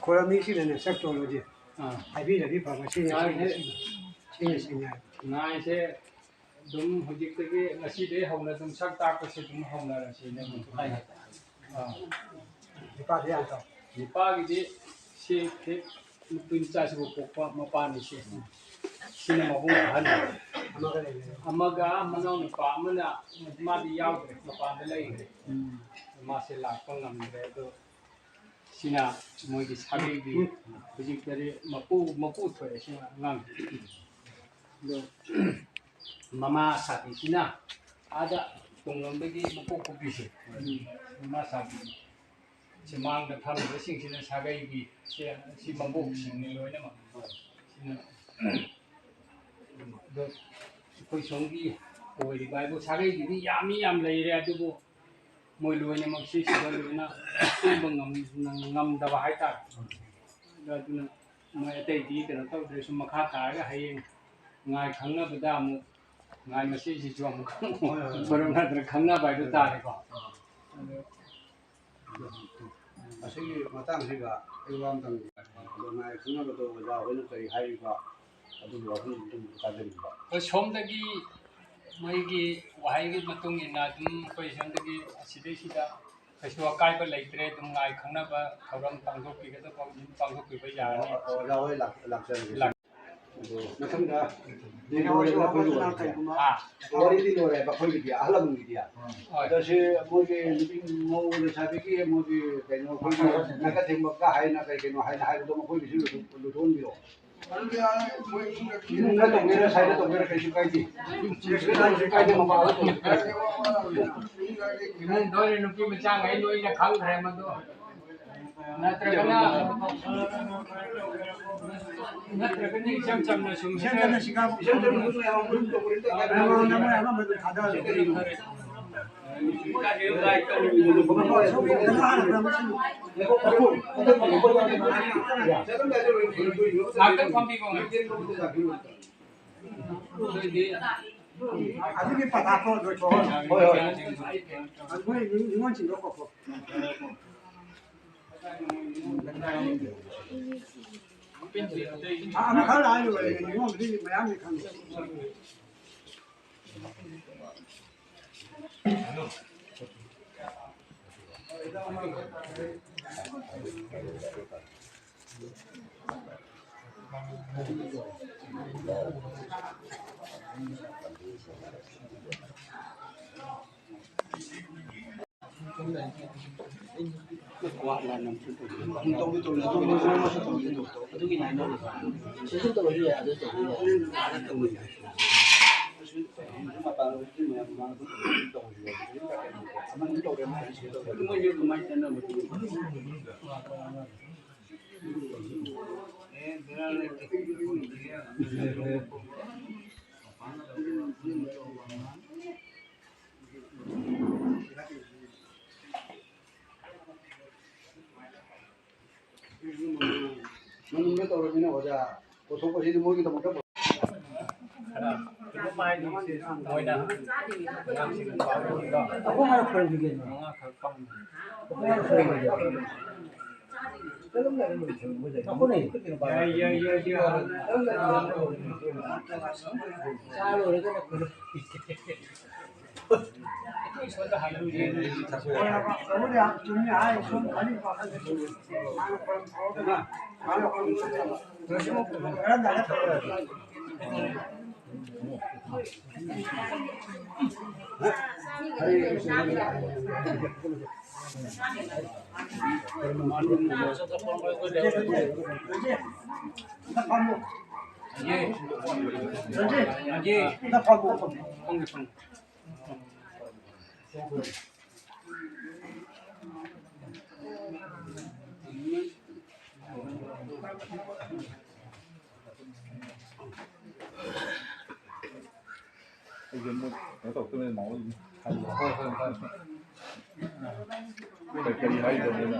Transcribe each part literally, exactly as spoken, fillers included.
ꯈꯣꯏꯔꯝꯃꯤꯁꯤꯗꯅꯦ ꯆꯠꯇꯣꯔꯗꯤ ꯑꯥ꯫ ꯍꯥꯏꯕꯤꯔꯗꯤ ꯐꯕ꯫ ꯁꯤꯅ ꯉꯥꯏꯁꯦ꯫ ꯁꯤꯅ ꯁꯤꯅ ꯉꯥꯏꯁꯦ ꯑꯗꯨꯝ ꯍꯧꯖꯤꯛꯇꯒꯤ ꯉꯁꯤꯗꯒꯤ ꯍꯧꯅ ꯑꯗꯨꯝ ꯁꯛ ꯇꯥꯛꯄꯁꯦ ꯑꯗꯨꯝ ꯍꯧꯅꯔꯁꯤꯅꯦ꯫ ꯑꯥ꯫ ꯅꯤꯄꯥꯗꯤ ꯌꯥꯝ ꯇꯧ꯫ ꯅꯤꯄꯥꯒꯤꯗꯤ ꯁꯤ ꯍꯦꯛ ꯅꯨꯄꯤ ꯃꯆꯥꯁꯤꯕꯨ ꯄꯣꯛꯄ ꯃꯄꯥꯅꯤꯁꯦ꯫ ꯁꯤꯅ ꯃꯕꯨꯡ ꯑꯍꯟ꯫ ꯑꯃꯒ ꯂꯩꯔꯦ꯫ ꯑꯃꯒ ꯃꯅꯥꯎ ꯅꯨꯄꯥ ꯑꯃꯅ ꯃꯥꯗꯤ ꯌꯥꯎꯗ꯭ꯔꯦ, ꯃꯄꯥꯟꯗ ꯂꯩꯈ꯭ꯔꯦ꯫ ꯎꯝ꯫ ꯃꯥꯁꯦ ꯂꯥꯛꯄ ꯉꯝꯗ꯭ꯔꯦ꯫ ꯑꯗꯣ ꯁꯤꯅ ꯃꯣꯏꯒꯤ ꯁꯥꯒꯩꯒꯤ ꯍꯧꯖꯤꯛꯇꯗꯤ ꯃꯄꯨ, ꯃꯄꯨ ꯊꯣꯛꯑꯦ ꯁꯤꯅ ꯑꯉꯥꯡꯁꯦ꯫ ꯑꯗꯣ ꯃꯃꯥ ꯁꯥꯕꯤꯁꯤꯅ ꯑꯥꯗ ꯇꯨꯡꯂꯣꯝꯗꯒꯤ ꯃꯀꯣꯛ ꯀꯨꯞꯄꯤꯁꯦ꯫ ꯃꯃꯥ ꯁꯥꯕꯤ꯫ ꯁꯤ ꯃꯥꯡꯗ ꯐꯝꯃꯤꯕꯁꯤꯡꯁꯤꯅ ꯁꯥꯒꯩꯒꯤ, ꯁꯤ, ꯁꯤ ꯃꯕꯣꯛꯁꯤꯡꯅꯤ ꯂꯣꯏꯅꯃꯛ꯫ ꯁꯤꯅ ꯑꯗꯣ ꯑꯩꯈꯣꯏ ꯁꯣꯝꯒꯤ ꯑꯣꯏꯔꯤꯕ ꯍꯥꯏꯕꯨ ꯁꯥꯒꯩꯒꯤꯗꯤ ꯌꯥꯝꯃꯤ, ꯌꯥꯝ ꯂꯩꯔꯦ, ꯑꯗꯨꯕꯨ ꯃꯣꯏ ꯂꯣꯏꯅꯃꯛꯁꯤ ꯁꯤꯗ ꯂꯣꯏꯅ ꯄꯨꯟꯕ ꯉꯝ-, ꯉꯝꯗꯕ ꯍꯥꯏꯇꯥꯔꯦ꯫ ꯑꯗꯣ ꯑꯗꯨꯅ ꯃꯣꯏ ꯑꯇꯩꯗꯤ ꯀꯩꯅꯣ ꯇꯧꯗ꯭ꯔꯁꯨ ꯃꯈꯥ ꯇꯥꯔꯒ ꯍꯌꯦꯡ ꯉꯥꯏ ꯈꯪꯅꯕꯗ ꯑꯃꯨꯛ ꯉꯥꯏ ꯃꯁꯤꯡꯁꯤꯁꯨ ꯑꯃꯨꯛ ꯍꯣꯏ, ꯍꯣꯏ, ꯍꯣꯏ꯫ ꯃꯔꯝ ꯅꯠꯇꯅ ꯈꯪꯅꯕ ꯍꯥꯏꯗꯨ ꯇꯥꯔꯦꯀꯣ꯫ ꯑꯗꯣ ꯑꯁꯤꯒꯤ ꯃꯇꯥꯡꯁꯤꯗ ꯑꯩ ꯋꯥ ꯑꯝꯇꯪ, ꯑꯗꯣ ꯉꯥꯏ ꯈꯪꯅꯕꯗꯣ ꯑꯣꯖꯥ ꯍꯣꯏꯅ ꯀꯔꯤ ꯍꯥꯏꯔꯤꯕ, ꯑꯗꯨꯒꯤ ꯋꯥꯐꯝꯗꯨ ꯑꯗꯨꯝ ꯇꯥꯖꯅꯤꯡꯕ꯫ ꯑꯩꯈꯣꯏ ꯁꯣꯝꯗꯒꯤ ꯃꯣꯏꯒꯤ ꯋꯥꯍꯩꯒꯤ ꯃꯇꯨꯡ ꯏꯟꯅ ꯑꯗꯨꯝ ꯑꯩꯈꯣꯏ ꯁꯣꯝꯗꯒꯤ ꯑꯁꯤꯗꯩꯁꯤꯗ ꯀꯩꯁꯨ ꯑꯀꯥꯏꯕ ꯂꯩꯇ꯭ꯔꯦ꯫ ꯑꯗꯨꯝ ꯉꯥꯏ ꯈꯪꯅꯕ ꯊꯧꯔꯝ ꯄꯥꯡꯊꯣꯛꯄꯤꯒꯗꯕ ꯑꯗꯨꯝ ꯄꯥꯡꯊꯣꯛꯄꯤꯕ ꯌꯥꯔꯅꯤ꯫ ꯑꯣꯖꯥ ꯍꯣꯏ ꯂꯥꯛ-, ꯂꯥꯛꯆꯔꯒꯦ꯫ ꯂꯥꯛ- ꯑꯗꯣ ꯃꯊꯪꯗ ꯂꯣꯏꯔꯦ ꯑꯩꯈꯣꯏꯒꯤ ꯋꯥꯔꯤꯁꯦ꯫ ꯑꯥ꯫ ꯋꯥꯔꯤꯗꯤ ꯂꯣꯏꯔꯦꯕ ꯑꯩꯈꯣꯏꯒꯤꯗꯤ, ꯑꯍꯜ ꯂꯃꯟꯒꯤꯗꯤ꯫ ꯍꯣꯏ꯫ ꯑꯗꯣ ꯁꯤ ꯃꯣꯏꯒꯤ ꯅꯨꯄꯤ ꯃꯧ ꯂꯩꯁꯥꯕꯤꯒꯤ ꯃꯣꯏꯒꯤ ꯀꯩꯅꯣ, ꯑꯩꯈꯣꯏꯒꯤ ꯅꯥꯀ ꯊꯦꯡꯕꯒ ꯍꯥꯏꯅ ꯀꯩ ꯀꯩꯅꯣ ꯍꯥꯏꯅ ꯍꯥꯏꯕꯗꯣ ꯃꯈꯣꯏꯒꯤꯁꯨ ꯂꯣꯏꯊꯣꯛ-, ꯂꯣꯏꯊꯣꯛꯍꯟꯕꯤꯔꯣ꯫ ꯏꯃꯨꯡꯗ ꯇꯧꯒꯦꯔꯥ, ꯁꯥꯏꯗ ꯇꯧꯒꯦꯔꯥ, ꯀꯩꯁꯨ ꯀꯥꯏꯗꯦ꯫ ꯀꯩꯁꯨ ꯀꯥꯏꯗꯦ, ꯃꯄꯥꯟꯗ ꯇꯧꯒꯦꯔꯥ꯫ ꯏꯃꯨꯡꯗ ꯑꯣꯏꯅ ꯅꯨꯄꯤ ꯃꯆꯥꯉꯩ ꯂꯣꯏꯅ ꯈꯪꯈ꯭ꯔꯦ ꯃꯗꯨ꯫ ꯅꯠꯇ꯭ꯔꯒꯅ, ꯅꯠꯇ꯭ꯔꯒꯅ ꯏꯆꯝ ꯆꯝꯅ ꯁꯨꯝ ꯏꯆꯝ ꯆꯝꯅ ꯁꯤꯒꯥ-, ꯏꯆꯝ ꯆꯝꯅ ꯁꯨꯝ ꯃꯌꯥꯝ ꯑꯃ ꯑꯗꯨꯝ ꯇꯧꯕꯅꯤ꯫ ꯃꯌꯥꯝ ꯑꯃ ꯑꯗꯨꯝ ꯊꯥꯗꯔꯒ ꯉꯥꯛꯇꯪ ꯐꯝꯕꯤꯈꯣ, ꯉꯥꯛꯇꯪ꯫ ꯑꯗꯨꯗꯤ ꯑꯗꯨꯒꯤ ꯄꯇꯥ ꯀꯣ ꯂꯣꯏꯊꯣꯛꯑꯣ꯫ ꯍꯣꯏ, ꯍꯣꯏ꯫ ꯑꯗꯨ ꯃꯣꯏ ꯅꯤꯉꯣꯜ ꯆꯤꯡꯗꯣ ꯀꯧꯀꯣ꯫ ꯑ, ꯑꯃꯈꯛ ꯂꯥꯛꯑ ꯂꯣꯏꯔꯦ꯫ ꯅꯤꯉꯣꯜꯗꯤ ꯃꯌꯥꯝꯗꯤ ꯈꯪꯗꯦ꯫ ꯃꯅꯨꯡꯗ ꯇꯧꯔꯕꯅꯤꯅ ꯑꯣꯖꯥ, ꯄꯨꯊꯣꯛꯄꯁꯤꯗꯤ ꯃꯣꯏꯒꯤꯗꯃꯛꯇ ꯈꯔ ꯃꯣꯏꯅ ꯑꯉꯥꯡꯁꯤꯡ ꯄꯥꯕꯗꯣ ꯑꯩꯈꯣꯏ ꯍꯥꯟꯅ ꯈꯣꯏꯔꯝꯈꯤꯒꯦ꯫ ꯃꯉꯥ ꯈꯛ ꯄꯥꯝꯃꯤ꯫ ꯑꯩꯈꯣꯏ ꯍꯥꯟꯅ ꯈꯣꯏꯔꯝꯈꯤꯒꯦ꯫ ꯑꯩꯈꯣꯏꯅ ꯌꯥꯏ, ꯌꯥꯏ, ꯌꯥꯏ, ꯌꯥꯏ꯫ ꯆꯥ ꯂꯣꯏꯔꯒꯅ ꯈꯣꯏꯔꯝ꯫ ꯑꯩꯁꯦ ꯃꯣꯏ ꯀꯩꯅꯣ ꯇꯧꯔꯛꯇꯣꯏꯅꯦ ꯃꯥ ꯍꯣꯏ꯫ ꯍꯣꯏ, ꯍꯣꯏ, ꯍꯣꯏ, ꯍꯣꯏ꯫ ꯀꯔꯤ ꯍꯥꯏꯒꯗꯕꯅꯣ?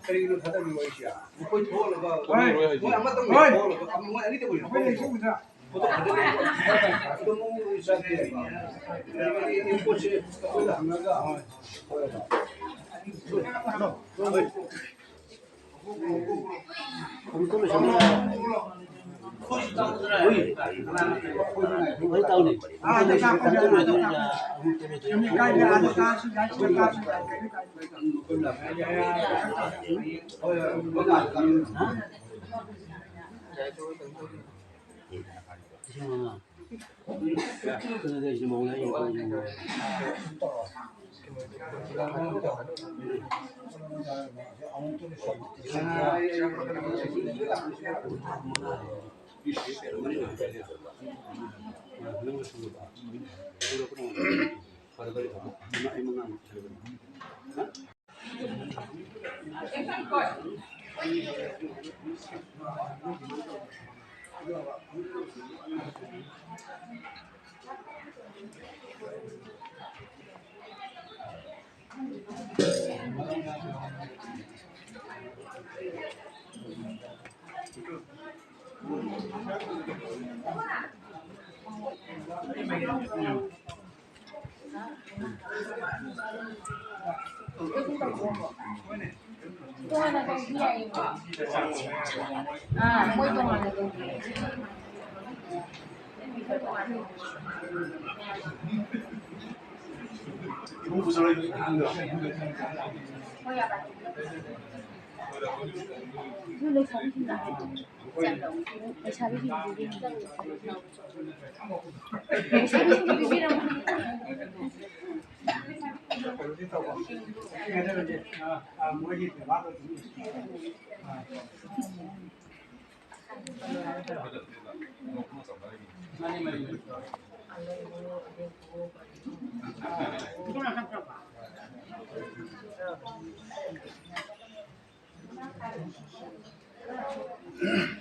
ꯀꯔꯤꯒꯤꯅꯣ ꯊꯥꯗꯕꯤꯌꯨ ꯍꯥꯏꯁꯦ? ꯃꯈꯣꯏ ꯊꯣꯛꯍꯜꯂꯒ ꯍꯣꯏ꯫ ꯃꯣꯏ ꯑꯃꯇꯪ ꯍꯣꯏ꯫ ꯊꯣꯛꯍꯜꯂꯒ ꯃꯣꯏ ꯑꯅꯤꯗ ꯑꯣꯏꯅ ꯍꯣꯏ꯫ ꯊꯣꯛꯍꯜꯂꯒ ꯐꯣꯇꯣ ꯊꯥꯗꯕꯤꯌꯨ꯫ ꯑꯗꯣ ꯃꯣꯏ ꯆꯥꯗꯦ꯫ ꯄꯣꯠꯁꯦ ꯑꯩꯈꯣꯏꯗ ꯍꯪꯉꯒ ꯍꯣꯏ꯫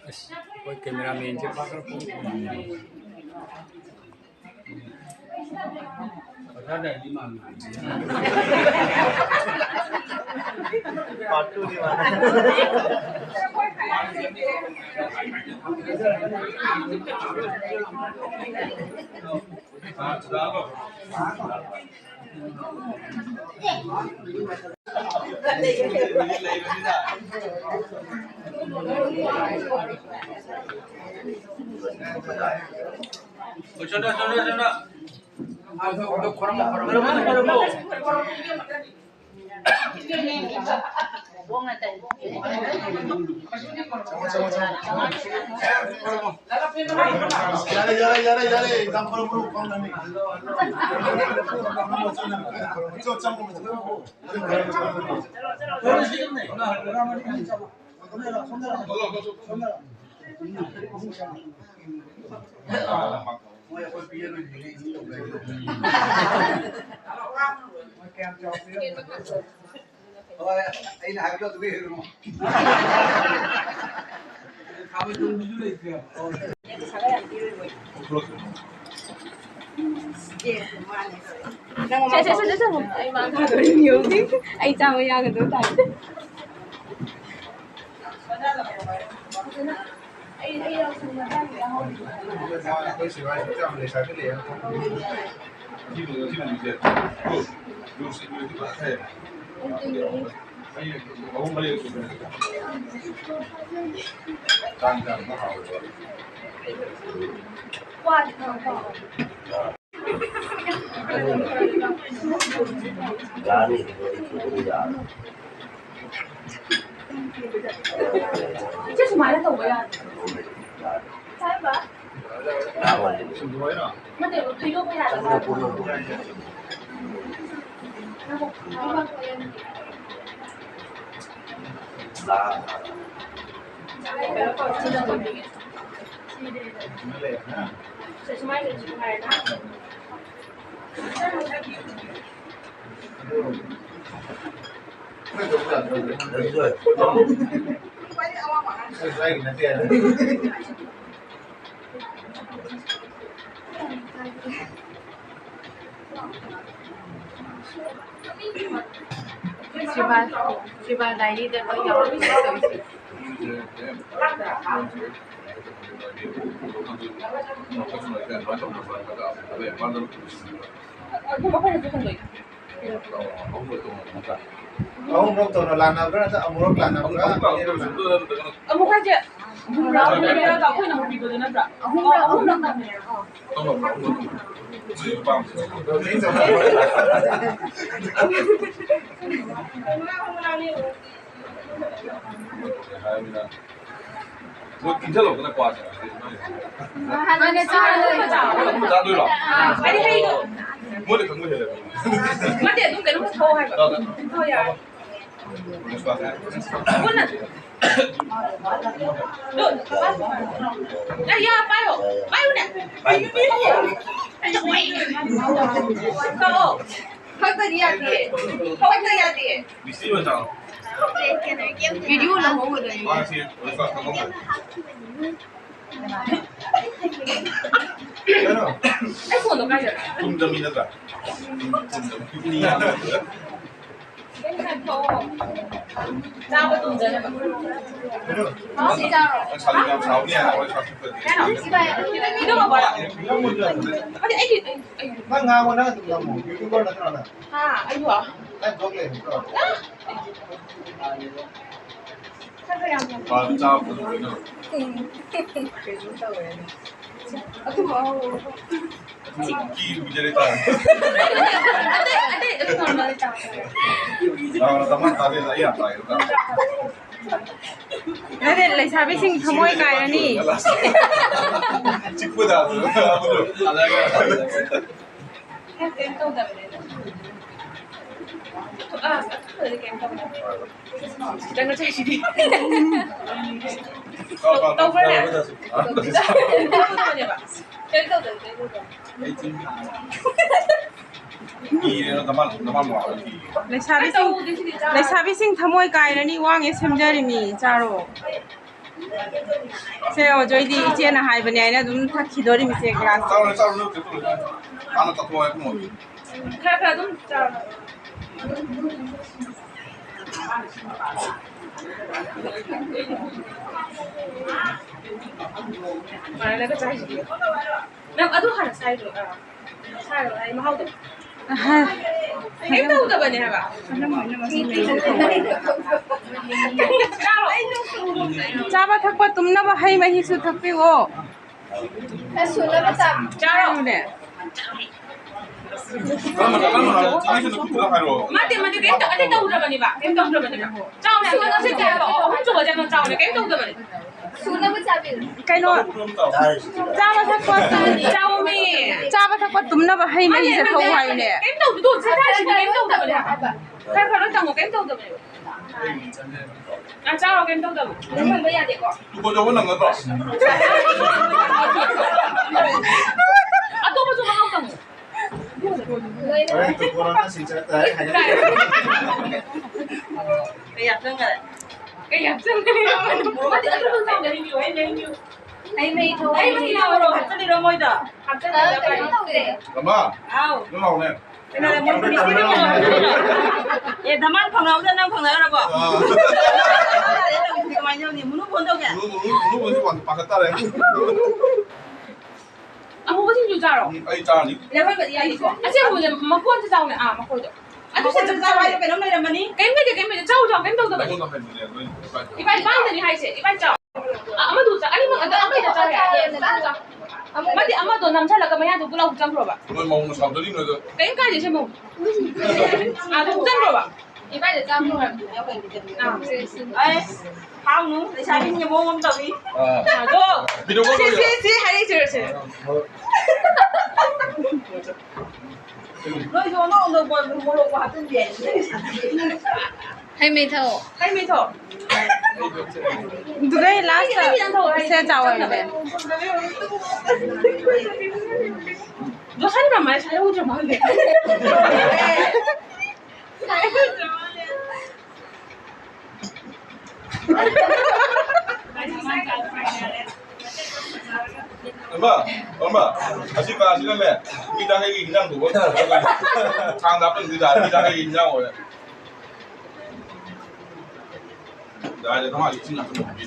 ꯑꯁ, ꯑꯩꯈꯣꯏ ꯀꯦꯃꯦꯔꯥꯃꯦꯟꯁꯦ ꯄꯥꯛ ꯈꯔ ꯄꯨꯡ ꯐꯖꯅꯗꯤ ꯃꯥꯟꯕ꯫ Part two ꯗꯤ ꯃꯥꯟꯅ꯫ ꯌꯥꯔꯦ, ꯌꯥꯔꯦ, ꯌꯥꯔꯦ, ꯌꯥꯔꯦ꯫ ꯌꯥꯝ ꯐꯔꯕ꯭ꯔꯣ? ꯍꯣꯏ, ꯑꯩꯈꯣꯏ ꯄꯤꯔꯔꯣꯏ꯫ ꯍꯣꯏ, ꯑꯩꯅ ꯍꯥꯏꯕꯗꯣ ꯑꯗꯨꯝ ꯌꯦꯡꯉꯣ꯫ ꯊꯥꯕ ꯇꯨꯝꯕꯁꯨ ꯂꯩꯇ꯭ꯔꯦ꯫ ꯁꯦ, ꯁꯦ, ꯁꯦ, ꯁꯦ, ꯁꯦ꯫ ꯑꯩ ꯃꯥ ꯊꯥꯗꯣꯔꯤꯅꯤ ꯍꯧꯖꯤꯛ꯫ ꯑꯩ ꯆꯥꯕ ꯌꯥꯒꯗꯕ ꯇꯥꯏ꯫ ꯁꯤ ꯁꯨꯃꯥꯏꯅ ꯇꯧꯕ ꯌꯥꯗ꯭ꯔꯣ? ꯍꯥꯏꯕ? ꯅꯠꯇꯦ, ꯊꯩꯗꯣꯛꯄ ꯌꯥꯗꯕ꯫ ꯁꯤꯕꯥ, ꯁꯤꯕꯥ ꯗꯥꯏꯔꯤꯗ ꯂꯣꯏ ꯌꯥꯎꯔꯝꯃꯦ ꯇꯧꯔꯤꯁꯦ꯫ ꯑꯗꯨꯝ ꯑꯩꯈꯣꯏꯅꯁꯨ ꯍꯣꯡꯗꯣꯛꯏ꯫ ꯑꯍꯨꯝꯂꯛ ꯇꯧꯅ ꯂꯥꯟꯅꯕ꯭ꯔꯥ ꯅꯠꯇ꯭ꯔꯒ ꯑꯃꯨꯔꯛ ꯂꯥꯟꯅꯕ꯭ꯔꯥ? ꯑꯃꯨꯛ ꯍꯥꯏꯁꯦ ꯍꯨꯝꯗ꯭ꯔꯥ ꯍꯨꯝꯗ꯭ꯔꯥꯒ ꯑꯩꯈꯣꯏꯅ ꯑꯃꯨꯛ ꯄꯤꯕꯗꯣ ꯅꯠꯇ꯭ꯔꯥ? ꯑꯍꯨꯝꯂꯛ, ꯑꯍꯨꯝꯂꯛ ꯇꯧꯅꯩ꯫ ꯃꯣꯏ ꯇꯤꯡꯁꯜꯂꯛꯄꯅ ꯀ꯭ꯋꯥꯁꯦ꯫ ꯃꯥꯅꯦ, ꯆꯥꯔꯣꯏ꯫ ꯆꯥꯗꯣꯏꯔꯣ? ꯃꯣꯏꯅ ꯈꯪꯕ ꯍꯦꯜꯂꯦ꯫ ꯅꯠꯇꯦ, ꯑꯗꯨꯝ ꯀꯩꯅꯣꯝ ꯊꯛꯑꯣ ꯍꯥꯏꯕ꯫ ꯆꯥꯗꯣꯏ꯫ ꯊꯛꯑꯣ ꯌꯥꯔꯦ꯫ ꯄꯨꯟꯅ꯫ ꯑꯗꯨ, ꯌꯥ, ꯄꯥꯏꯌꯣ꯫ ꯄꯥꯏꯌꯨꯅꯦ꯫ ꯊꯛꯑꯣ꯫ ꯊꯛꯇꯗꯤ ꯌꯥꯗꯦ꯫ ꯊꯛꯇ ꯌꯥꯗꯦ꯫ ꯕꯤꯁꯇꯤ ꯑꯣꯏꯅ ꯆꯥꯔꯣ꯫ ꯚꯤꯗꯤꯑꯣ ꯂꯧꯍꯧꯒꯗꯣꯏꯅꯤ꯫ ꯃꯥꯁꯤ ꯑꯣꯏ ꯆꯥꯛ ꯊꯛꯑꯝꯃꯣꯏ꯫ ꯑꯩ ꯐꯣꯟꯗꯣ ꯀꯥꯏ ꯆꯠꯈ꯭ꯔꯦ? ꯇꯨꯝꯗꯕꯤ ꯅꯠꯇ꯭ꯔꯥ? ꯆꯥꯕ ꯇꯨꯝꯗꯅꯕ꯫ ꯅꯪ ꯁꯥꯎꯗꯤ ꯌꯥꯝ ꯁꯥꯎꯅꯤ ꯍꯥꯏꯕ, ꯋꯥꯔꯤ ꯁꯥꯎ ꯊꯣꯛꯇ꯭ꯔꯗꯤ꯫ ꯀꯩꯅꯣ? ꯅꯪ ꯉꯥꯡꯉꯣ, ꯅꯪ ꯑꯗꯨꯝ ꯉꯥꯡꯉꯣ꯫ YouTuber ꯅꯠꯇ꯭ꯔꯣ ꯅꯪ? ꯍꯥ, ꯑꯩꯕꯣ? ꯅꯪ vlog ꯂꯩꯕ ꯅꯠꯇ꯭ꯔꯣ? ꯃꯥ ꯆꯥꯕ ꯐꯪꯗ꯭ꯔꯦ ꯅꯪ꯫ ꯀꯩꯅꯣ ꯇꯧꯔꯦꯅꯦ꯫ ꯑꯗꯨ, ꯑꯧ꯫ ꯀꯤꯕꯨ ꯀꯤꯖꯔꯦ ꯇꯥꯔꯦ꯫ ꯑꯇꯩ, ꯑꯇꯩ, ꯑꯗꯨ normal ꯇꯥꯔꯦ꯫ ꯅꯪ ꯅꯃꯥ ꯇꯥꯗꯦꯗ, ꯑꯩ ꯌꯥꯝ ꯇꯥꯏꯌꯦ꯫ ꯅꯠꯇꯦ, ꯂꯩꯁꯥꯕꯤꯁꯤꯡ ꯊꯃꯣꯏ ꯀꯥꯏꯔꯅꯤ꯫ ꯆꯤꯛꯄꯗ ꯑꯗꯨ꯫ ꯀꯩꯝ ꯇꯧꯗꯕꯅꯦ꯫ ꯑꯥ, ꯑꯗꯨꯗꯤ ꯀꯩꯝ ꯇꯧꯗꯦ꯫ ꯈꯤꯇꯪꯒ ꯆꯥꯏꯁꯤꯗꯤ꯫ ꯇꯧꯈ꯭ꯔꯦ? ꯇꯧꯗꯕꯅꯦꯕ꯫ ꯀꯩꯝ ꯇꯧꯗꯕꯅꯦ, ꯀꯩꯝ ꯇꯧꯗꯕꯅꯦ꯫ ꯂꯩꯁꯥꯕꯤꯁꯤꯡ, ꯂꯩꯁꯥꯕꯤꯁꯤꯡ ꯊꯃꯣꯏ ꯀꯥꯏꯔꯅꯤ, ꯋꯥꯡꯉꯦ ꯁꯦꯝꯖꯔꯤꯃꯤ, ꯆꯥꯔꯣ꯫ ꯁꯦ, ꯑꯣꯖꯣꯏꯗꯤ ꯏꯆꯦꯅ ꯍꯥꯏꯕꯅꯦ ꯍꯥꯏꯅ ꯑꯗꯨꯝ ꯊꯛꯈꯤꯗꯣꯔꯤꯃꯤꯁꯦ, ꯒ꯭ꯂꯥꯁ꯫ ꯆꯥꯔꯨꯅꯨ, ꯆꯥꯔꯨꯅꯨ, ꯀꯩꯅꯣ ꯇꯧꯔꯣꯏ꯫ ꯍꯥꯟꯅ ꯆꯠꯊꯣꯛꯑꯣ ꯍꯥꯏꯕ ꯅꯣꯏꯗꯤ꯫ ꯈꯔ ꯈꯔ ꯑꯗꯨꯝ ꯆꯥꯔꯣ꯫ ꯃꯥꯟꯅꯗꯒ ꯆꯥꯏꯁꯤꯗꯤ꯫ ꯅꯪ ꯑꯗꯨ ꯍꯥꯟꯅ ꯆꯥꯏꯗꯣ, ꯑꯥ, ꯆꯥꯔꯣ, ꯑꯩ ꯃꯍꯥꯎꯗꯣ꯫ ꯑꯍ꯫ ꯀꯩꯝ ꯇꯧꯗꯕꯅꯦ ꯍꯥꯏꯕ꯫ ꯆꯥꯔꯣ꯫ ꯆꯥꯕ ꯊꯛꯄ ꯇꯨꯝꯅꯕ ꯍꯩ ꯃꯍꯤꯁꯨ ꯊꯛꯄꯤꯌꯣ꯫ ꯈꯔ ꯁꯨꯅꯕ ꯆꯥ-, ꯆꯥꯔꯣꯅꯦ꯫ ꯀꯔꯝꯕ, ꯀꯔꯝꯕ ꯍꯥꯏꯔꯛꯑꯣ? ꯆꯥꯔꯤꯁꯤꯅ ꯈꯨꯠꯇꯨꯗ ꯍꯥꯏꯔꯛꯑꯣ꯫ ꯅꯠꯇꯦ, ꯃꯗꯨ ꯀꯩꯝ ꯇꯧ-, ꯑꯗꯨ ꯇꯧꯗ꯭ꯔꯕꯅꯦꯕ꯫ ꯀꯩꯝ ꯇꯧꯗ꯭ꯔꯕꯅꯦꯕ꯫ ꯆꯥꯎꯅꯦ, ꯑꯗꯨ ꯉꯁꯤ ꯀꯌꯥ ꯍꯥꯏꯕ? ꯑꯍꯨꯝ ꯁꯨꯕꯁꯦ ꯑꯗꯨꯝ ꯆꯥꯎꯅꯦ, ꯀꯩꯝ ꯇꯧꯗꯕꯅꯦ꯫ ꯁꯨꯅꯕ ꯆꯥꯕꯤꯌꯨ꯫ ꯀꯩꯅꯣ, ꯆꯥꯕ ꯊꯛꯄ, ꯆꯥꯎꯃꯤ꯫ ꯆꯥꯕ ꯊꯛꯄ ꯇꯨꯝꯅꯕ ꯍꯩ ꯃꯍꯤꯁꯦ ꯊꯛꯎ ꯍꯥꯏꯌꯨꯅꯦ꯫ ꯀꯩꯝ ꯇꯧꯗꯦ, ꯑꯗꯨ ꯆꯥꯔꯤꯁꯤꯅ ꯀꯩꯝ ꯇꯧꯗꯕꯅꯦ ꯍꯥꯏꯕ꯫ ꯈꯔ ꯈꯔ ꯆꯪꯉꯣ, ꯀꯩꯝ ꯇꯧꯗꯕꯅꯦ꯫ ꯑ, ꯆꯥꯔꯣ, ꯀꯩꯝ ꯇꯧꯗꯕꯅꯦ꯫ ꯅꯪ ꯍꯟꯕ ꯌꯥꯗꯦꯀꯣ꯫ ꯇꯨꯀꯣ ꯆꯧꯕ ꯅꯪꯒꯗ꯭ꯔꯣ? ꯑꯇꯣꯞꯄꯁꯨ ꯃꯍꯥꯎ ꯇꯪꯉꯣ꯫ ꯍꯣꯔꯦꯟ ꯇꯨꯀꯣ ꯅꯪ ꯁꯤꯡꯆꯠ ꯇꯥꯏ ꯍꯥꯏꯅ꯫ ꯀꯩ ꯍꯥꯞꯆꯟꯈꯔꯦ? ꯀꯩ ꯍꯥꯞꯆꯟꯈꯔꯦ? ꯃꯣꯔꯣꯛ ꯍꯥꯞꯆꯟꯈꯔꯦ? ꯍꯩ ꯃꯍꯤ ꯊꯣꯛꯑꯣ꯫ ꯍꯩ ꯃꯍꯤ ꯊꯣꯛꯑꯣ꯫ ꯍꯥꯞꯆꯜꯂꯤꯔꯣ ꯃꯣꯏꯗꯣ? ꯍꯥꯞꯆꯜꯂꯤꯔꯣ? ꯑ, ꯀꯩꯅꯣ ꯇꯧꯗꯦ꯫ ꯔꯃꯥ, ꯍꯥꯎ꯫ ꯅꯪ ꯂꯥꯎꯅꯦ꯫ ꯀꯩꯅꯣꯅꯦ, ꯃꯣꯏ ꯄꯨꯂꯤꯁꯀꯤ ꯀꯩꯅꯣ ꯍꯥꯏꯕ ꯅꯠꯇ꯭ꯔꯣ? ꯑꯦ, ꯙꯃꯥꯟ ꯐꯪꯅꯍꯧꯗ ꯅꯪ ꯐꯪꯅꯔꯕꯣ? ꯑꯥ꯫ ꯀꯃꯥꯏꯅ ꯇꯧꯅꯤ? ꯃꯨꯅꯨ ꯐꯣꯟ ꯇꯧꯒꯦ? ꯃꯨꯅꯨ, ꯃꯨꯅꯨ, ꯃꯨꯅꯨ, ꯃꯨꯅꯨ ꯐꯣꯟ ꯄꯥꯈꯠ ꯇꯥꯔꯦ꯫ ꯑꯃꯨꯕ ꯁꯤꯡꯖꯨ ꯆꯥꯔꯣ? ꯎꯝ, ꯑꯩ ꯆꯥꯔꯅꯤ꯫ ꯂꯩꯍꯧꯕꯗꯤ ꯌꯥꯅꯤꯀꯣ? ꯑꯁꯦꯡꯕꯅꯦ, ꯃꯀꯣꯟꯁꯦ ꯆꯥꯎꯅꯦ꯫ ꯑꯥ, ꯃꯈꯣꯏꯗꯣ꯫ ꯑꯗꯨ ꯁꯤ ꯆꯞ ꯆꯥꯕ ꯍꯥꯏꯗꯣ ꯀꯩꯅꯣꯝ ꯂꯩꯔꯝꯃꯅꯤ꯫ ꯀꯩꯝ ꯂꯩꯇꯦ, ꯀꯩꯝ ꯂꯩꯇꯦ꯫ ꯆꯥꯎ, ꯆꯥꯎ, ꯀꯩꯝ ꯇꯧꯗꯕꯅꯦ꯫ ꯅꯪꯉꯣꯟꯗ ꯍꯥꯏꯕꯅꯦ, ꯅꯣꯏ ꯏꯕꯥꯏ꯫ ꯏꯕꯥꯏ, ꯏꯕꯥꯏꯗꯅꯤ ꯍꯥꯏꯁꯦ, ꯏꯕꯥꯏ ꯆꯥꯎ꯫ ꯑ-, ꯑꯃꯗꯨ ꯆꯥ-, ꯑꯅꯤꯃꯛ ꯑꯗꯨ ꯑꯃꯍꯦꯛꯇ ꯆꯥꯎ ꯌꯥꯏ꯫ ꯅꯠꯇꯦ, ꯅꯠꯇꯦ, ꯅꯠꯇꯦ꯫ ꯑꯃꯗꯤ ꯑꯃꯗꯣ ꯅꯝꯁꯜꯂꯒ ꯃꯌꯥꯗꯣ ꯄꯨꯂꯥꯎ ꯍꯨꯛꯆꯟꯈ꯭ꯔꯣꯕ꯫ ꯅꯣꯏ ꯃꯧꯅ ꯁꯥꯎꯖꯔꯤ ꯅꯣꯏꯗ꯫ ꯀꯩꯝ ꯀꯥꯏꯗꯦ, ꯁꯦ ꯃꯧ꯫ ꯑꯥ, ꯑꯗꯨ ꯍꯨꯛꯆꯟꯈ꯭ꯔꯣꯕ꯫ ꯏꯕꯥꯏꯗ ꯆꯥꯝꯃ ꯑꯣꯏꯔꯝꯗꯤ ꯍꯥꯏꯍꯧꯕꯅꯤ꯫ ꯑꯥ꯫ ꯑꯦ, ꯍꯥꯎꯅꯨ, ꯂꯩꯁꯥꯕꯤꯁꯤꯡꯁꯦ ꯃꯑꯣꯡ ꯑꯃ ꯇꯧꯏ꯫ ꯑꯥ꯫ ꯑꯗꯣ꯫ ꯚꯤꯗꯤꯑꯣ ꯀꯣꯜ ꯁꯤ, ꯇꯧꯔꯤꯔꯣ? ꯁꯤ, ꯁꯤ ꯍꯥꯏꯔꯛꯏꯁꯦ, ꯁꯦ꯫ ꯑꯥ, ꯍꯣꯏ꯫ ꯅꯣꯏꯁꯨ ꯑꯅꯧ ꯑꯅꯧꯕ ꯃꯣꯔꯣꯛ ꯍꯥꯞꯆꯤꯟꯕꯤ ꯍꯥꯏ꯫ ꯍꯩ ꯃꯍꯤ ꯊꯛꯑꯣ꯫ ꯍꯩ ꯃꯍꯤ ꯊꯛꯑꯣ꯫ ꯑꯗꯨꯗꯩ ꯂꯥꯁꯇ ꯁꯦ ꯆꯥꯎ ꯍꯥꯏꯕꯅꯦ꯫ ꯂꯣꯁꯟ ꯀꯃꯥꯏꯅ ꯁꯥꯏꯍꯧꯗ꯭ꯔ ꯃꯥꯜꯂꯦ꯫ ꯑꯃ, ꯑꯃ, ꯑꯁꯤ ꯀꯥꯁꯤꯅꯅꯦ, ꯃꯤ ꯇꯥꯡꯈꯩꯒꯤ ꯏꯟꯖꯥꯡ ꯊꯣꯡꯕ ꯊꯥꯡꯗ ꯍꯥꯞꯄꯗꯤ ꯇꯥꯔꯦ, ꯃꯤ ꯇꯥꯡꯈꯩꯒꯤ ꯏꯟꯖꯥꯡ ꯑꯣꯏꯔꯦ꯫ ꯗꯥꯏꯗ ꯀꯃꯥꯏꯅ ꯏꯁꯤꯡ ꯉꯥꯛꯇ ꯊꯣꯡꯕꯤ?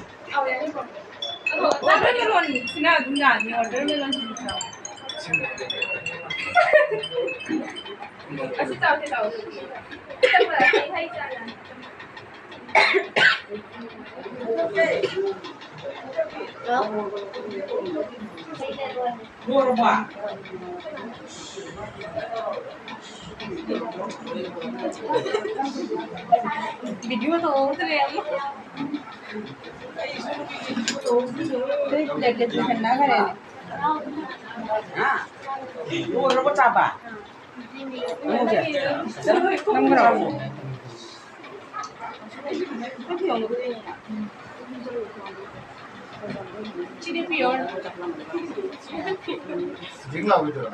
ꯑꯗꯣ watermelon ꯁꯤꯅ ꯑꯗꯨꯝ ꯌꯥꯅꯤ, watermelon ꯁꯤꯅ꯫ ꯑꯁꯤ ꯆꯥꯎꯁꯦ, ꯆꯥꯎꯁꯦ꯫ Video ꯇꯧꯍꯧꯗ꯭ꯔꯦ ꯑꯃ꯫ ꯑꯩ plate ꯂꯣꯏꯁꯟꯅꯈ꯭ꯔꯦꯅꯦ꯫ ꯍꯥ? ꯂꯣꯏꯔꯕꯣ ꯆꯥꯕ? ꯅꯪꯕ꯭ꯔꯣ? ꯁꯤꯗꯤ pure꯫ ꯖꯤꯡ ꯂꯥꯎꯕꯤꯗꯨꯔꯣ?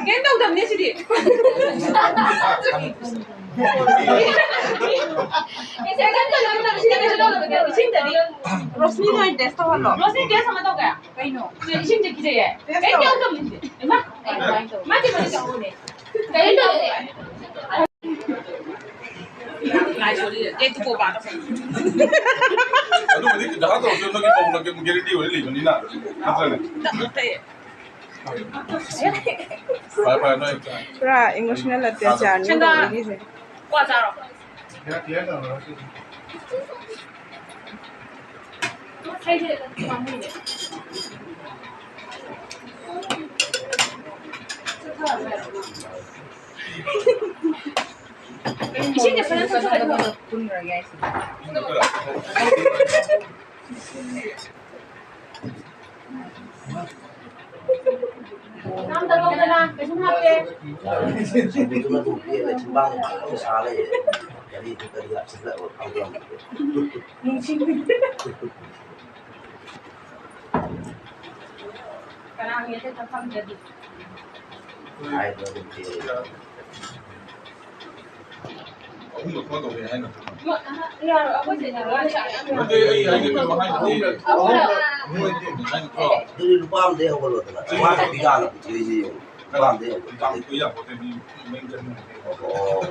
ꯀꯩꯝ ꯇꯧꯗꯕꯅꯦ ꯁꯤꯗꯤ꯫ ꯀꯩꯝ ꯇꯧꯗꯕꯅꯦ, ꯁꯤꯗꯤ ꯀꯩꯁꯨ ꯇꯧꯗꯕꯅꯦ꯫ ꯏꯁꯤꯡꯗꯗꯤ꯫ ꯔꯣꯁꯅꯤ ꯅꯣꯏ test ꯇꯧꯍꯜꯂꯣ꯫ ꯔꯣꯁꯅꯤ test ꯑꯃ ꯇꯧꯒꯦ꯫ ꯀꯩꯅꯣ? ꯏꯁꯤꯡꯁꯦ ꯀꯤꯖꯩꯌꯦ꯫ Test ꯀꯩꯝ ꯇꯧ꯫ ꯇꯧꯗꯕꯅꯦ ꯁꯤꯗꯤ꯫ ꯏꯃꯥ꯫ ꯃꯥꯗꯤ ꯃꯥꯗꯤ ꯇꯧꯍꯧꯅꯦ꯫ ꯀꯩꯝ ꯇꯧꯗꯦ꯫ ꯑꯗꯨꯕꯨꯗꯤ ꯗꯔꯀꯥꯔ ꯇꯧꯔꯁꯨ ꯅꯪꯒꯤ ꯃꯧꯅ ꯀꯩꯝ guarantee ꯑꯣꯏꯅ ꯂꯩꯕꯅꯤꯅ, ꯅꯠꯇ꯭ꯔꯅꯦ? ꯐꯔꯦ, ꯐꯔꯦ, ꯅꯣꯏ ꯄꯨꯔꯥ emotional ꯑꯇ꯭ꯌꯥꯆꯥꯔꯅꯤ ꯁꯦꯟꯗ꯭ꯔꯥ꯫ ꯇꯧꯕꯤꯔꯤꯁꯦ꯫ ꯀ꯭ꯋꯥ ꯆꯥꯔꯣ꯫ ꯏꯁꯤꯡꯁꯦ ꯐꯖꯅ ꯊꯛꯆꯜꯂꯣ꯫ ꯀꯩꯁꯨꯝ ꯍꯥꯞꯇꯦ꯫ ꯁꯤꯡꯖꯨꯗꯨꯅ ꯑꯗꯨꯝ ꯄꯦꯜꯂꯦ, ꯆꯤꯟꯕꯥꯡ ꯐꯖꯅ ꯁꯥ ꯂꯩꯔꯦ꯫ ꯀꯔꯤ ꯀꯔꯤ ꯍꯥꯞꯆꯤꯜꯂꯛꯑꯣ ꯈꯪꯗꯦ꯫ ꯅꯨꯡꯁꯤꯕꯤ꯫ ꯀꯅꯥꯒꯤ ꯑꯇꯩ ꯆꯠꯐꯝꯗꯗꯤ? ꯍꯥꯏꯕ ꯑꯗꯨꯝ ꯄꯦꯜꯂꯦ꯫ ꯑꯍꯨꯝꯂꯛ ꯐꯣꯟ ꯇꯧꯔꯛꯑꯦ ꯍꯥꯏꯅ꯫ ꯃ-, ꯑꯍ, ꯌꯥꯔꯣꯏ, ꯑꯩꯈꯣꯏ ꯆꯦꯅ ꯂꯣꯏ ꯆꯥꯏ꯫ ꯅꯠꯇꯦ, ꯑꯩ ꯍꯥꯏꯗꯤ ꯀꯩꯅꯣ ꯍꯥꯏꯕꯗꯤ ꯑꯍꯨꯝꯂꯛ꯫ ꯃꯣꯏ ꯍꯥꯏꯅꯀꯣ꯫ ꯑꯗꯨꯗꯤ ꯂꯨꯄꯥ ꯑꯃꯗꯩ ꯍꯧꯒꯠꯂꯣꯗꯅ꯫ ꯆꯥꯝꯃꯉꯥ ꯈꯛꯇꯤ ꯀꯥꯟꯅꯕ ꯄꯤꯔꯤꯁꯦ ꯌꯦꯡꯉꯨ꯫ ꯂꯨꯄꯥ ꯑꯃꯗꯩ ꯍꯧꯒꯠꯂꯣ꯫ ꯀꯥꯟꯅꯕ ꯄꯤꯔꯤꯁꯦ ꯌꯥꯄꯣꯠꯇꯦ, ꯃꯤ, ꯃꯤ ꯃꯌꯨꯝ ꯆꯠꯅꯤꯡꯉꯦ꯫ ꯑꯣ꯫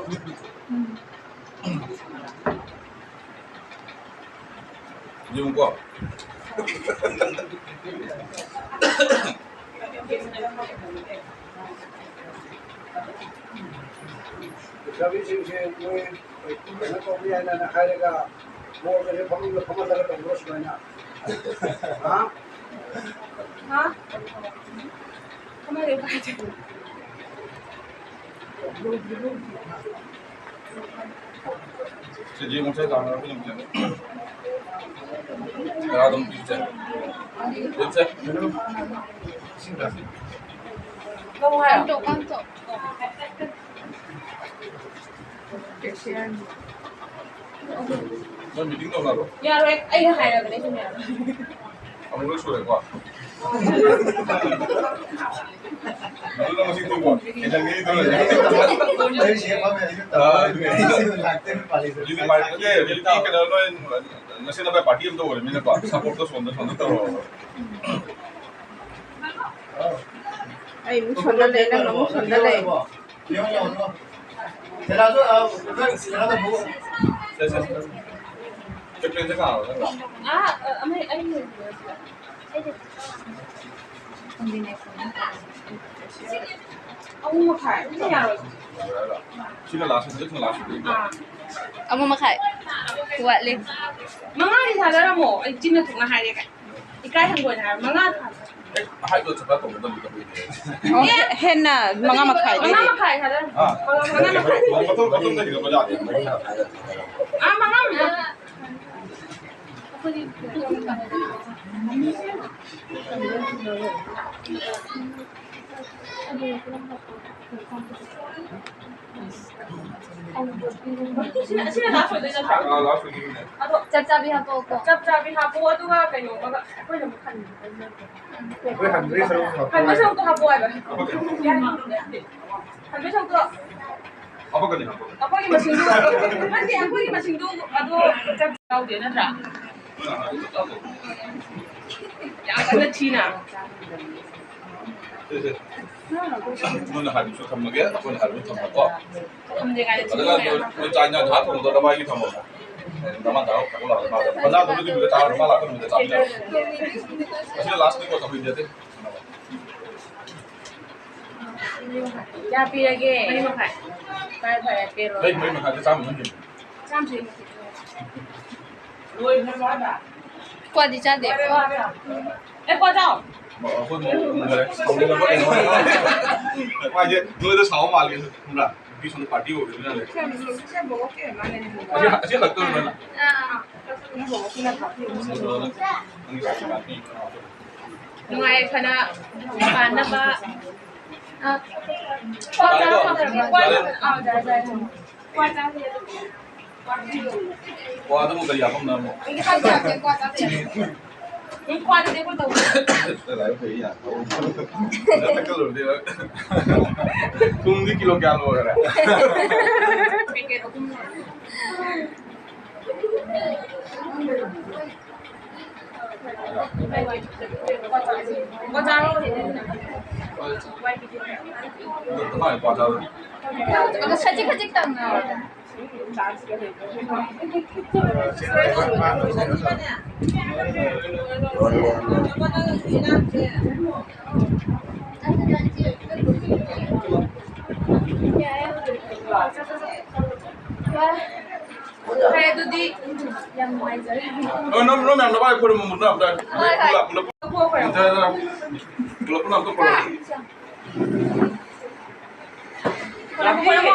ꯌꯦꯡꯉꯨꯀꯣ꯫ ꯂꯩꯁꯥꯕꯤꯁꯤꯡꯁꯦ ꯃꯣꯏ ꯀꯩꯅꯣ ꯇꯧꯕ ꯌꯥꯏꯅ ꯍꯥꯏꯔꯒ ꯃꯣꯔꯒꯁꯦ ꯐꯃꯨꯡꯗ ꯐꯝꯍꯜꯂꯒ ꯇꯧꯕ꯭ꯔꯣ ꯁꯨꯃꯥꯏꯅ? ꯍꯥ? ꯍꯥ? ꯐꯝꯍꯜꯂꯦ, ꯎꯄꯥꯏ ꯂꯩꯇꯦ꯫ ꯁꯤꯗꯤ ꯉꯁꯥꯏ ꯇꯥꯟꯅꯔꯛꯄ ꯌꯥꯝ ꯆꯪꯉꯦ꯫ ꯇꯔꯥ ꯑꯗꯨꯝ ꯄꯤꯕꯁꯦ꯫ ꯄꯤꯕꯁꯦ꯫ ꯂꯧ ꯍꯥꯏꯔꯣ? ꯅꯣꯏ meeting ꯇꯧꯅꯔꯣ? ꯌꯥꯔꯣꯏ, ꯑꯩ ꯍꯥꯏꯔꯕꯅꯦ, ꯁꯨꯝ ꯌꯥꯔꯣꯏ꯫ ꯑꯃꯨꯛ ꯂꯣꯏ ꯁꯨꯔꯦꯀꯣ? ꯑꯗꯨ ꯅꯪ ꯉꯁꯤ ꯇꯨꯝꯃꯣ꯫ ꯀꯩꯁꯪꯒꯤꯗꯤ ꯇꯧꯔꯣꯏ꯫ ꯑꯩ ꯁꯤ ꯐꯝꯃꯦ, ꯑꯩꯁꯨ ꯑꯥ, ꯇꯧꯔꯦ꯫ ꯑꯗꯨꯅꯦ꯫ ꯑꯩꯁꯨ ꯂꯥꯛꯇꯦ, ꯎꯄꯥꯏ ꯂꯩꯇꯦ꯫ ꯑꯗꯨꯗꯤ ꯎꯄꯥꯏ ꯂꯩꯇꯦ꯫ ꯑꯗꯨꯗꯤ ꯀꯩꯅꯣ, ꯅꯣꯏ ꯉꯁꯤ ꯅꯈꯣꯏ party ꯑꯃ ꯇꯧꯕꯅꯤꯅꯀꯣ, supportꯇꯣ ꯁꯣꯝꯗ, ꯁꯣꯝꯗ ꯇꯧꯔꯣ꯫ ꯑꯩ ꯑꯃꯨꯛ ꯁꯣꯝꯗ ꯂꯩ, ꯅꯪ ꯑꯃꯨꯛ ꯁꯣꯝꯗ ꯂꯩ꯫ ꯁꯦ, ꯁꯦ, ꯁꯦ꯫ ꯀꯦꯞꯇꯦꯟꯁꯦ ꯀꯅꯥꯅꯣ ꯅꯪꯔꯣ? ꯑꯥ, ꯑ, ꯑꯃ, ꯑꯩ ꯂꯩ꯫ ꯑꯍꯨꯝ ꯃꯈꯥꯏ꯫ ꯁꯤꯅ last, ꯍꯟꯗꯛꯅ last ꯑꯣꯏꯗꯣꯏꯅꯤꯀꯣ? ꯑꯥ꯫ ꯑꯃ ꯃꯈꯥꯏ ꯋꯥꯠꯂꯤ꯫ ꯃꯉꯥꯗꯤ ꯊꯥꯗꯔꯝꯃꯣ꯫ ꯑꯩ ꯆꯤꯟꯅ ꯊꯣꯛꯅ ꯍꯥꯏꯔꯦ꯫ ꯏꯀꯥꯏ ꯍꯪꯒꯣꯏꯅ ꯍꯥꯏꯕ꯫ ꯃꯉꯥ ꯊꯥꯗꯔꯝꯃꯣ꯫ ꯑꯦ, ꯍꯥꯏꯗꯣ ꯆꯠꯄ ꯇꯧꯒꯗꯕꯅꯤ ꯀꯩꯅꯣ꯫ ꯑꯣ, ꯍꯦ-, ꯍꯦꯟꯅ ꯃꯉꯥ ꯃꯈꯥꯏꯗꯩꯗꯤ꯫ ꯃꯉꯥ ꯃꯈꯥꯏ ꯊꯥꯗꯔꯝꯃꯣ꯫ ꯑꯥ꯫ ꯃꯉꯥ ꯃꯈꯥꯏ꯫ ꯃꯇꯨꯡ, ꯃꯇꯨꯡꯗꯒꯤ ꯂꯧꯕ ꯌꯥꯗꯦ꯫ ꯑꯥ, ꯃꯉꯥ ꯃꯈꯥꯏ꯫ ꯁꯤꯅ, ꯁꯤꯅ ꯂꯥꯁ ꯑꯣꯏꯗꯣꯏ ꯅꯠꯇ꯭ꯔꯣ? ꯑꯥ, ꯂꯥꯁ ꯑꯣꯏꯗꯣꯏꯅꯦ꯫ ꯑꯗꯣ ꯆꯞ ꯆꯥꯕꯤ ꯍꯥꯞꯄꯛꯑꯣꯀꯣ꯫ ꯆꯞ ꯆꯥꯕꯤ ꯍꯥꯞꯄꯣ, ꯑꯗꯨꯒ ꯀꯩꯅꯣ ꯑꯃꯒ ꯑꯩꯈꯣꯏꯅ ꯑꯃꯨꯛ ꯍꯟꯕꯤꯗꯣꯏꯅꯦ꯫ ꯑꯩꯈꯣꯏ ꯍꯟꯕꯒꯤ ꯁꯔꯨꯛ ꯍꯥꯞꯄꯣ꯫ ꯍꯟꯕꯒꯤ ꯁꯔꯨꯛꯇꯣ ꯍꯥꯞꯄꯣ ꯍꯥꯏꯕ꯫ ꯍꯥꯞꯄꯛꯀꯦ꯫ ꯍꯟꯕꯒꯤ ꯁꯔꯨꯛꯇꯣ ꯍꯥꯞꯄꯛꯀꯅꯤ, ꯍꯥꯞꯄꯛꯀꯅꯤ꯫ ꯑꯩꯈꯣꯏꯒꯤ ꯃꯁꯤꯡꯗꯣ, ꯅꯠꯇꯦ, ꯑꯩꯈꯣꯏꯒꯤ ꯃꯁꯤꯡꯗꯣ ꯑꯗꯣ ꯆꯞ ꯌꯥꯎꯗꯦ ꯅꯠꯇ꯭ꯔꯥ? ꯌꯥꯝ ꯀꯟꯅ ꯊꯤꯅ꯫ ꯁꯦ, ꯁꯦ꯫ ꯅꯣꯏꯅ ꯍꯥꯏꯕꯁꯨ ꯊꯝꯃꯒꯦ, ꯑꯩꯈꯣꯏꯅ ꯍꯥꯏꯕꯁꯨ ꯊꯝꯃꯒꯦꯀꯣ꯫ ꯊꯝꯗꯦ ꯀꯥꯏꯅ ꯑꯗꯨꯒ ꯊꯤꯅ꯫ ꯅꯣꯏ, ꯅꯣꯏ ꯆꯥꯛ ꯏꯟꯖꯥꯡ ꯉꯥꯏꯍꯥꯛ ꯊꯣꯡꯕꯗꯣ ꯅꯃꯥꯏꯒꯤ ꯊꯝꯃꯣ꯫ ꯅꯃꯥ ꯆꯥꯔꯣ, ꯆꯥꯔꯣ, ꯆꯥꯔꯣ꯫ ꯃꯥ ꯂꯥꯛꯄ ꯅꯨꯃꯤꯠꯇ ꯆꯥꯔꯣ, ꯃꯥ ꯂꯥꯛꯄ ꯅꯨꯃꯤꯠꯇ ꯆꯥꯃꯤꯟꯅꯔꯣ꯫ ꯑꯁꯤꯅ ꯂꯥꯁꯅꯤꯀꯣ, ꯆꯥꯃꯤꯟꯅꯗꯦ꯫ ꯀꯌꯥ ꯄꯤꯔꯒꯦ? ꯃꯔꯤ ꯃꯈꯥꯏ꯫ ꯐꯔꯦ, ꯐꯔꯦ, ꯄꯤꯔꯣ꯫ ꯂꯩ, ꯃꯔꯤ ꯃꯈꯥꯏꯗ ꯆꯥꯝꯃ ꯅꯠꯇꯦ꯫ ꯆꯥꯝꯃ ꯄꯤꯔꯣ꯫ ꯀ꯭ꯋꯥꯗꯤ ꯆꯥꯗꯦ꯫ ꯑꯦ, ꯀ꯭ꯋꯥ ꯆꯥꯎ꯫ ꯑꯩꯈꯣꯏ ꯃꯧ ꯎꯅꯔꯦ꯫ ꯁꯥꯎꯅꯤꯡꯉꯕ ꯀꯩꯅꯣ? ꯃꯥꯁꯦ ꯅꯣꯏꯗ ꯁꯥꯎꯕ ꯃꯥꯜꯂꯦ, ꯈꯪꯕ꯭ꯔꯥ? ꯅꯨꯄꯤ ꯁꯣꯝꯗ ꯄꯥꯔꯇꯤ ꯑꯣꯏꯕꯅꯤꯅ ꯂꯩ꯫ ꯑꯁꯤ, ꯑꯁꯤ ꯍꯜꯂꯛꯇꯣꯏꯔꯣ ꯅꯪ? ꯑꯥ꯫ ꯅꯪꯒꯤ ꯄꯥꯔꯇꯤ꯫ ꯅꯨꯡꯉꯥꯏ ꯐꯅ ꯄꯥꯟꯅꯕ꯫ ꯑ, ꯀ꯭ꯋꯥ ꯆꯥꯕ ꯐꯪꯗ꯭ꯔꯕꯣ? ꯀ꯭ꯋꯥ ꯆꯥꯕ ꯐꯪꯗ꯭ꯔꯕꯣ? ꯀ꯭ꯋꯥ ꯆꯥꯕ ꯌꯥꯗꯦ꯫ ꯀ꯭ꯋꯥ ꯑꯗꯨꯕꯨ ꯀꯔꯤ ꯍꯥꯞꯄꯝꯅꯣ ꯍꯥꯏꯃꯣ? ꯑꯩꯗꯤ ꯆꯥꯕ ꯌꯥꯗꯦ, ꯀ꯭ꯋꯥ ꯆꯥꯕ ꯌꯥꯗꯦ꯫ ꯎꯝ, ꯀ꯭ꯋꯥꯗꯨꯗꯤ ꯑꯩꯈꯣꯏ ꯇꯧꯗꯦ꯫ ꯂꯥꯏꯕꯛ ꯐꯩ ꯌꯥ꯫ ꯊꯨꯝꯗꯤ ꯀꯤꯂꯣ ꯀꯌꯥ ꯂꯣꯏꯈꯔꯦ? ꯄꯦꯀꯦꯠ ꯑꯍꯨꯝ ꯂꯣꯏꯔꯦ꯫ ꯑꯗꯣ ꯈꯖꯤꯛ ꯈꯖꯤꯛ ꯇꯪ꯫ ꯐꯔꯦ, ꯑꯗꯨꯗꯤ ꯌꯥꯝ ꯅꯨꯡꯉꯥꯏꯖꯔꯦ꯫ ꯑ, ꯅꯪ, ꯅꯪ ꯃꯌꯥꯝ ꯅꯕꯥꯏ ꯈꯣꯏꯔꯝꯃꯨ, ꯄꯨꯂꯞ ꯑꯝꯇ꯫ ꯍꯣꯏ, ꯍꯣꯏ꯫ ꯄꯨꯂꯞ, ꯄꯨꯂꯞ꯫ ꯄꯨꯂꯞ, ꯄꯨꯂꯞ ꯑꯝꯇ ꯈꯣꯏꯔꯝꯃꯨ꯫ ꯈꯣꯏꯔꯝꯃꯨ, ꯈꯣꯏꯔꯝꯃꯨ꯫